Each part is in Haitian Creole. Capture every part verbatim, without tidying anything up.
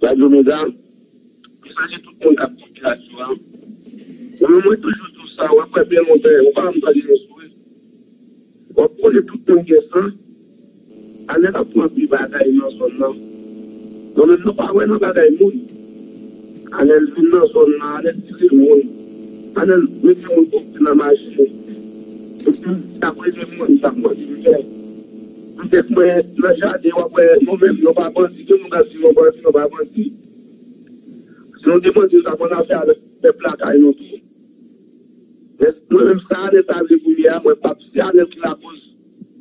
Radyo Mega, m salye tout moun k ap koute radyo a. Mwen menm, mwen toujou di w sa, w ap wè byen lontan, ou pa janm tande nou sou. W ap konnen tout moun gen san. Anèl ap pran pil bagay nan zòn nan. Nou menm, nou pa wè nan bagay moun. Anèl vin nan zòn nan, Anèl tire moun. Anèl mete moun pou nan machin. Epi, l ap rele moun, l ap mande m fè. Petèt mwen, nan jaden, w ap wè, nou menm, nou pa bandi, ke nou ka di nou bandi, nou pa bandi. Si nou te bandi, nou t ap ann afè avèk pèp lakay nou tou. Men mwen menm, sa Anèl ta vle pou m ye a, mwen p ap, se Anèl ki lakoz.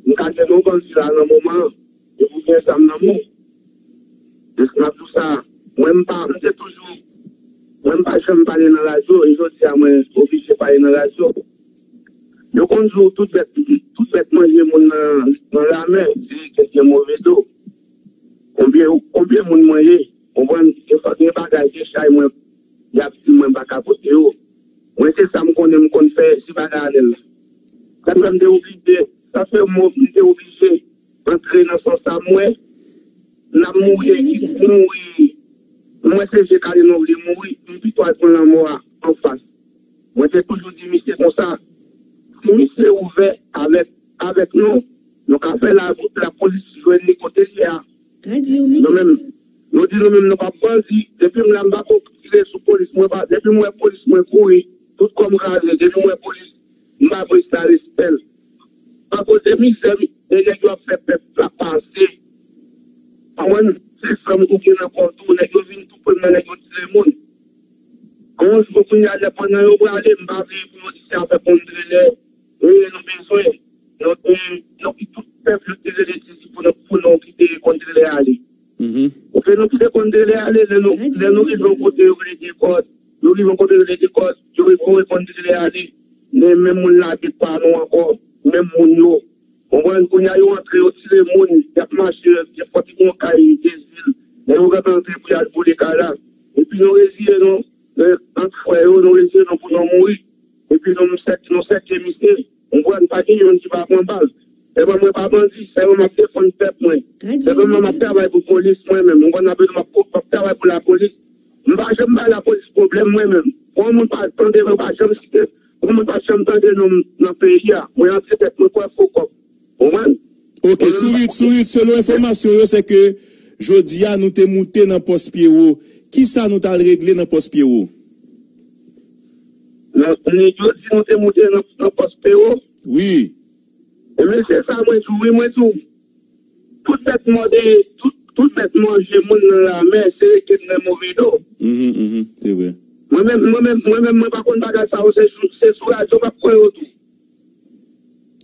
M ka gen yon bandi la nan moman an, epi w gen zam nan men w. Jis m ap di w sa, mwen m pa, m te toujou, mwen m pa janm pale nan radyo, e jodi a mwen oblije pale nan radyo. Yo konn di w tout bèt, tout bèt manje moun nan, nan ramen, se reken ki gen move do. Konbyen, konbyen moun mwen ye, konprann, gen fwa gen bagay, gen chay mwen, y ap di mwen m pa ka pote yo. Mwen se sa m konnen m konn fè, se bagay Anèl la. Sa fè m te oblije, sa fè m, m te oblije antre nan sans sa m wè, n ap mouri, ekip mouri. M wè se je kale nou vle mouri, m pito al pran lanmò a anfas. Mwen te toujou di misye konsa, si misye ouvè avèk, avèk nou, nou ka fè la, lapolis jwenn li kote l ye a. Nou menm, nou di nou menm nou p ap bandi, depi m la m pa ko tire sou polis, mwen pa, depi m wè polis mwen kouri, tout kò m kraze, depi m wè polis, m pa presta respè l. Akoz de mizè, e nèg yo ap fè pèp la pase. Konprann? Se zam ou gen nan kò w tou, nèg yo vin tou pre m nan, nèg yo tire moun. Yon jou kounye a, lè pandan yo prale, m pa vle pou yo di se afè kondrelè, e nou bezwen, nou, nou, nou ki tout pèp yo te rele di pou nou, pou nou kite kondrelè ale. Oke, nou kite kondrelè ale, lè nou, lè nou rive yon kote yo rele dekòd, nou rive yon kote yo rele dekòd, yo voye kondrelè ale, men menm moun lage pa nou ankò, menm moun yo. Konprann? Kounye a yo antre, yo tire moun, y ap mache, gen fwa ki gen yon kay, de zil. Lè yo gentan antre pou y al boule kay la. Epi nou reziye nou, eh, ant frè yo, nou reziye nou pou nou mouri. Epi nou sèk, nou sèke misye. Konprann? Pa gen youn ki pa pran bal. Sèlman mwen pa bandi, sèlman m ap defann pèp mwen. Sèlman m ap travay pou polis mwen menm. Konprann? M ap, m ap, m ap travay pou lapolis. M pa janm bay lapolis pwoblèm mwen menm. Pou yon moun pa tande mwen, pa janm site, pou yon moun pa janm tande non m nan peyi a. Mwen antre tèt mwen kwè fo kòb. Konprann? Ok, Sourit, Sourit, selon enfòmasyon yo, se ke jodi a nou te moute nan pòs Pyewo. Kisa nou t al regle nan pòs Pyewo? Nan, nèg yo di nou te moute nan, nan pòs Pyewo? Wi. Ebyen, se sa mwen di w, wi, mwen di w. Tout bèt mòde, tout, tout bèt manje moun nan lamè, se reken nan move do. Mhm, mhm, se vre. Mwen menm, mwen menm, mwen menm, mwen pa konn bagay sa yo, se sou, se sou radyo m ap kwè yo tou.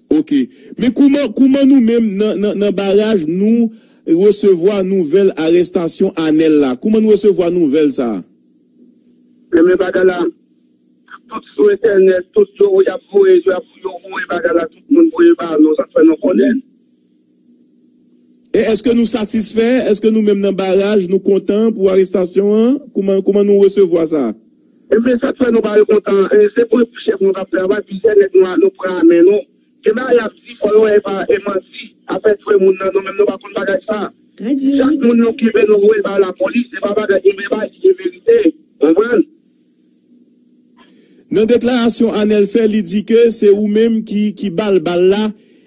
Ok. Men kouman, kouman nou menm nan, nan, nan Baraj, nou resevwa nouvèl arestasyon Anèl la? Kouman nou resevwa nouvèl sa a? Ebyen, bagay la, tout sou entènèt, tout yo, y ap voye, y ap, yo voye bagay la, tout moun voye ba nou, sa k fè nou konnen. E èske nou satisfè? Èske nou menm nan Baraj, nou kontan pou arestasyon an? Kouman, kouman nou resevwa sa? Ebyen, sa k fè nou pa kontan, e, se pou chèf nou k ap travay, plizyè nèg nou, nou pran men nou. Gen bagay y ap di, fò yo wè e pa, e manti, afè tchwe moun nan, nou menm nou pa konn bagay sa. Chak moun nou kenbe, nou voye l ba lapolis, se pa bagay, e pa di se verite. Konprann? Nan deklarasyon Anèl fè, li di ke se ou menm ki, ki ba l bal la,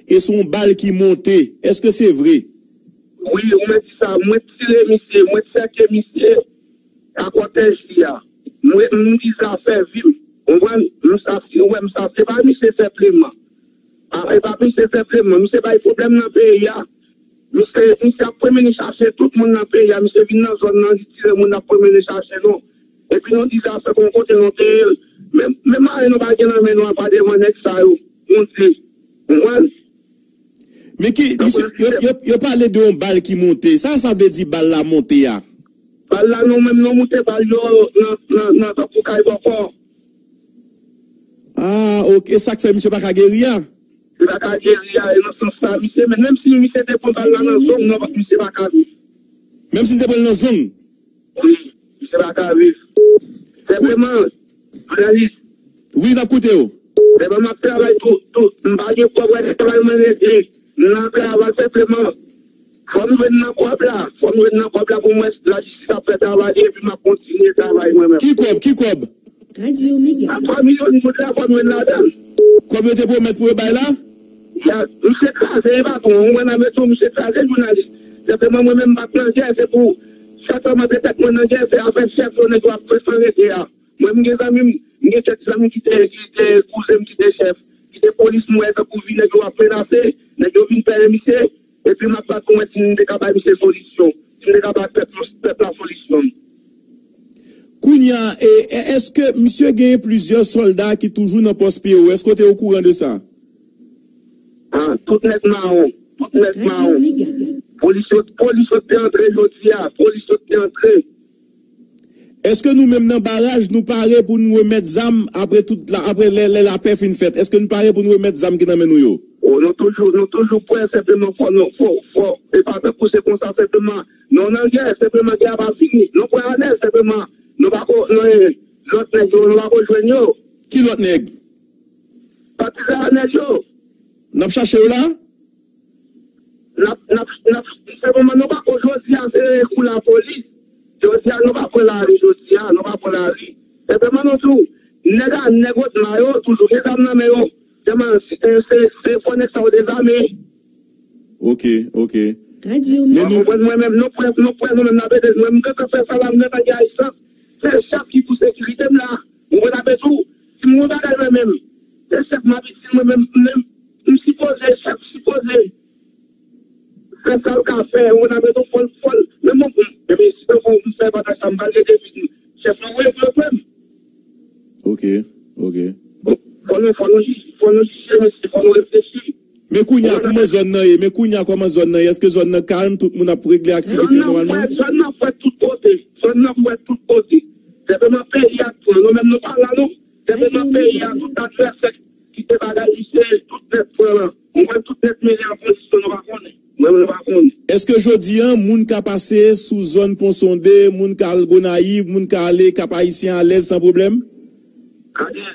e se yon bal ki monte. Èske se vre? Wi, ou mèt di sa. Mwen tire misye, mwen sèke misye a kòtèj li a. Mwen, m di zafè vi m. Konprann? M sa, ou wè m sa, se pa misye senpleman. A, e pa misye senpleman. Misye bay pwoblèm nan peyi a. Misye, misye ap premye li chache tout moun nan peyi a. Misye vin nan zòn nan, li tire moun ap premye li chache nou. Epi nou di zafè kon kote nou te ye. Menm, menm ayen nou pa gen nan men nou apa devan nèg sa yo. Bondye. Konprann? Men ki, misye, yo, yo, yo pale de yon bal ki monte. Sa, sa vle di bal la monte a? Bal la, nou menm, nou moute bal yo nan, nan, nan tankou kay bòkò. Ah, ok. E sa k fè misye pa ka geri a? Li pa ka geri a, e nan sans sa, misye, men menm si misye te pran bal la nan zong nan, misye pa ka viv. Menm si l te pran l nan zong? Wi, misye pa ka viv. Senpleman, jounalis. Wi, n ap koute w. Lè m ap travay tou, tou, m pa gen kòb wè travay mwen rete. M nan travay senpleman. Fò m jwenn nan kòb la. Fò m jwenn nan kòb la pou m wè si lajistis ap fè travay li epi m ap kontinye travay mwen menm. Ki kòb? Ki kòb? A twa milyon goud la, fò m jwenn ladan l. Kòb yo te pwomèt pou yo bay la? Ya, misye kraze, e patwon. Ou konprann, mesye, misye kraze jounalis. Senpleman, mwen menm, m pa t nan gè, se pou chak fwa m antre tèt mwen nan gè, se afè chèf yo, nèg yo ap fè san rete a. Mwen, m gen zanmi m, m gen kèk zanmi ki te, ki te kouzen m, ki te chèf, ki te polis, m wè tankou vi nèg yo ap menase, nèg yo vin pèlen misye, epi m ap bat pou mwen si m te ka bay misye solisyon, si m te ka bay pèp yo, pèp la solisyon. Kounye a, e, e, èske misye gen plizyè sòlda ki toujou nan pòs P O? Èske w te okouran de sa? Ah, tout nèt mawon, tout nèt mawon. Polis yo, polis yo te antre jodi a, polis yo te antre. Èske nou menm nan Baraj, nou pare pou nou remèt zam apre tout la, apre lè, lè lapè fin fèt? Èske nou pare pou nou remèt zam ki nan men nou yo? Oh, nou toujou, nou toujou prè, senpleman fò nou, fò, fò, e pa tankou se konsa, senpleman, nou nan gè, senpleman gè a pa fini. Nou prè alèz, senpleman, nou pa ko, nou, eh, lòt nèg yo, nou pa ko jwenn yo. Ki lòt nèg? Patizan a nèg yo. N ap chache yo la? N ap, n ap, n ap, se moman nou pa ko jodi a, se kou lapolis. Jodi a, nou pa pran lari jodi a, nou pa pran lari. Senpleman nou di w, nèg a, nèg Otma yo, toujou gen zam nan men yo. Sèlman, se, se, se fò nèg sa yo dezame. Ok, ok. Men nou konprann mwen menm, nou prè, nou prè, nou menm n ap ede, mwen m gentan fè sa la, m gentan gen ayisans. Se chèf ki pou sekirite m la. Ou konn apre tou, si m yon bagay mwen menm, se chèf m ap itil mwen menm, m, m sipoze, chèf sipoze fè sa l ka fè, ou konn apre tou, fò l, fò l, men mwen, epi si tankou m fè bagay sa, m pral rete vin chèf mwen, wi, wi, wi. Ok, ok. Fò nou, fò nou, fò nou jije, mesye, fò nou reflechi. Men kounye a, kòman zòn nan ye? Men kounye a, kòman zòn nan ye? Èske zòn nan kalm, tout moun ap regle aktivite yo nòmalman? Zòn nan frèt tout kote. Zòn nan frèt tout kote. Senpleman peyi a k pran. Nou menm nou pa la non. Senpleman peyi a, tout advèsè ki te bagay misye, tout nèt pran lan. Mwen tout nèt mele an pozisyon nou pa konnen. Mwen, mwen pa konnen. Èske jodi a, moun ka pase sou zòn Pon Sonde, moun ka al Gonayiv, moun ka ale Kap Ayisyen alèz san pwoblèm? Gade.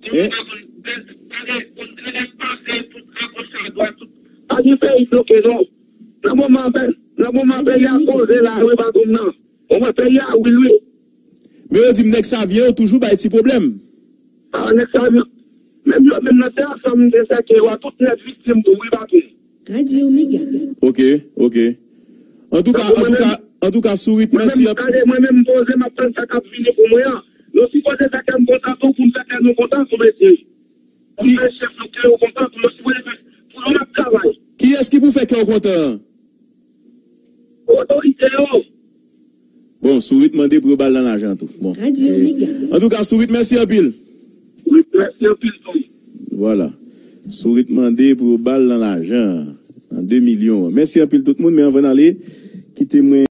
Ti moun nan konn, konn, konn, konn pase tout agoch adwat, tout. Pa gen peyi bloke non. Nan moman, nan moman peyi a koze la, wi, patwon m nan. Ou wè peyi a, wi, wi. Men yo di m nèg Savyen yo toujou bay ti pwoblèm. Ah, nèg Savyen. Menm yo, menm nan tè ansanm de sèke yo a tout nèt viktim tou, wi, patwon. Ok, ok. Antouka, antouka, antouka, Sourit, mèsi anpil. Gade, mwen menm, m poze, m ap tann sa k ap vini pou mwen an. Nou sipoze fè kè m kontan tou, pou m fè kè nou kontan tou, mesye. Pou m fè chèf nou kè yo kontan tou, nou sipoze fè pou nou n ap travay. Kiyès ki pou fè kè w kontan an? Otorite yo. Bon, Sourit mande pou yo ba l nan lajan tou. Bon. Antouka, Sourit, mèsi anpil. Wi, mèsi anpil tou. Vwala. Sourit mande pou yo ba l nan lajan. Nan de milyon an. Mèsi anpil tout moun, men anvan n ale, kite mwen